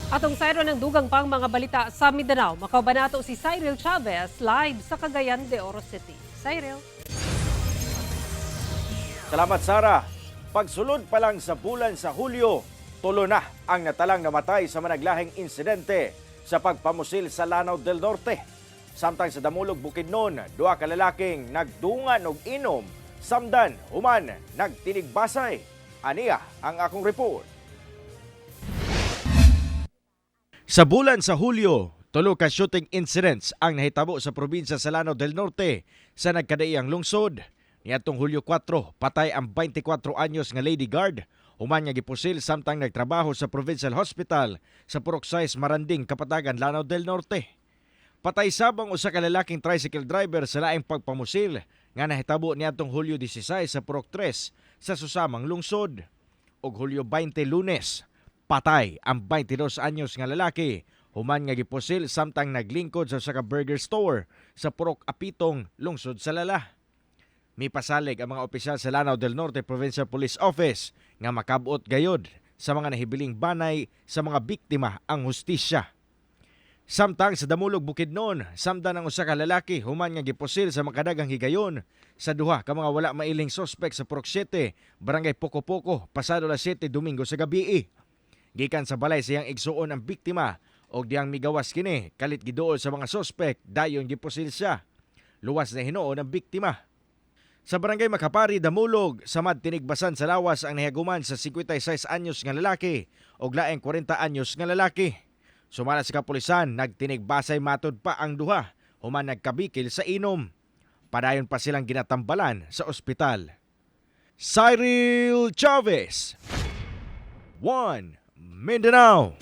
Atong sayron ng dugang pang mga balita sa Mindanao. Makauban nato si Cyril Chavez live sa Cagayan de Oro City. Cyril. Salamat, Sara. Pagsulod pa lang sa bulan sa Hulyo, 3 na ang natalang namatay sa managlahing insidente sa pagpamusil sa Lanao del Norte. Samtang sa Damulog, Bukidnon, duha ka lalaking nagdungan og inom, samdan human nagtinigbasay. Aniya ang akong report. Sa bulan sa Hulyo, 3 ka shooting incidents ang nahitabo sa probinsya sa Lanao del Norte sa nagkadaiyang lungsod. Niadtong Hulyo 4, patay ang 24 anyos nga lady guard human nga gipusil samtang nagtrabaho sa Provincial Hospital sa Purok 6, Maranding, Kapatagan, Lanao del Norte. Patay sab ang usa ka lalaking tricycle driver sa laing pagpamusil nga nahitabo niadtong Hulyo 16 sa Purok 3 sa susamang lungsod. Ug Hulyo 20, Lunes, patay ang 22 anyos nga lalaki human nga gipusil samtang naglingkod sa usa ka burger store sa Purok Apitong, lungsod sa Lala. Mipasalig ang mga opisyal sa Lanao del Norte Provincial Police Office nga makabot gayod sa mga nahibiling banay sa mga biktima ang hustisya. Samtang sa Damulog, Bukidnon, samdan ang usa ka lalaki human nga gipusil sa makadagang higayon sa duha ka mga wala mailing sospek sa Purok 7, Barangay Poco-Poco, pasado alas 7 Domingo sa gabi. Gikan sa balay sa iyang igsuon ang biktima og diyang migawas kini kalit giduol sa mga sospek, dayon gipusil siya. Luwas na hinuon ang biktima. Sa Barangay Makapari, Damulog, samad tinigbasan sa lawas ang nahiaguman sa 56 anyos nga lalaki og laing 40 anyos nga lalaki. Sumala sa kapulisan, nagtinigbasay matod pa ang duha human nagkabikil sa inom. Padayon pa silang ginatambalan sa ospital. Cyril Chavez, 1 Mindanao.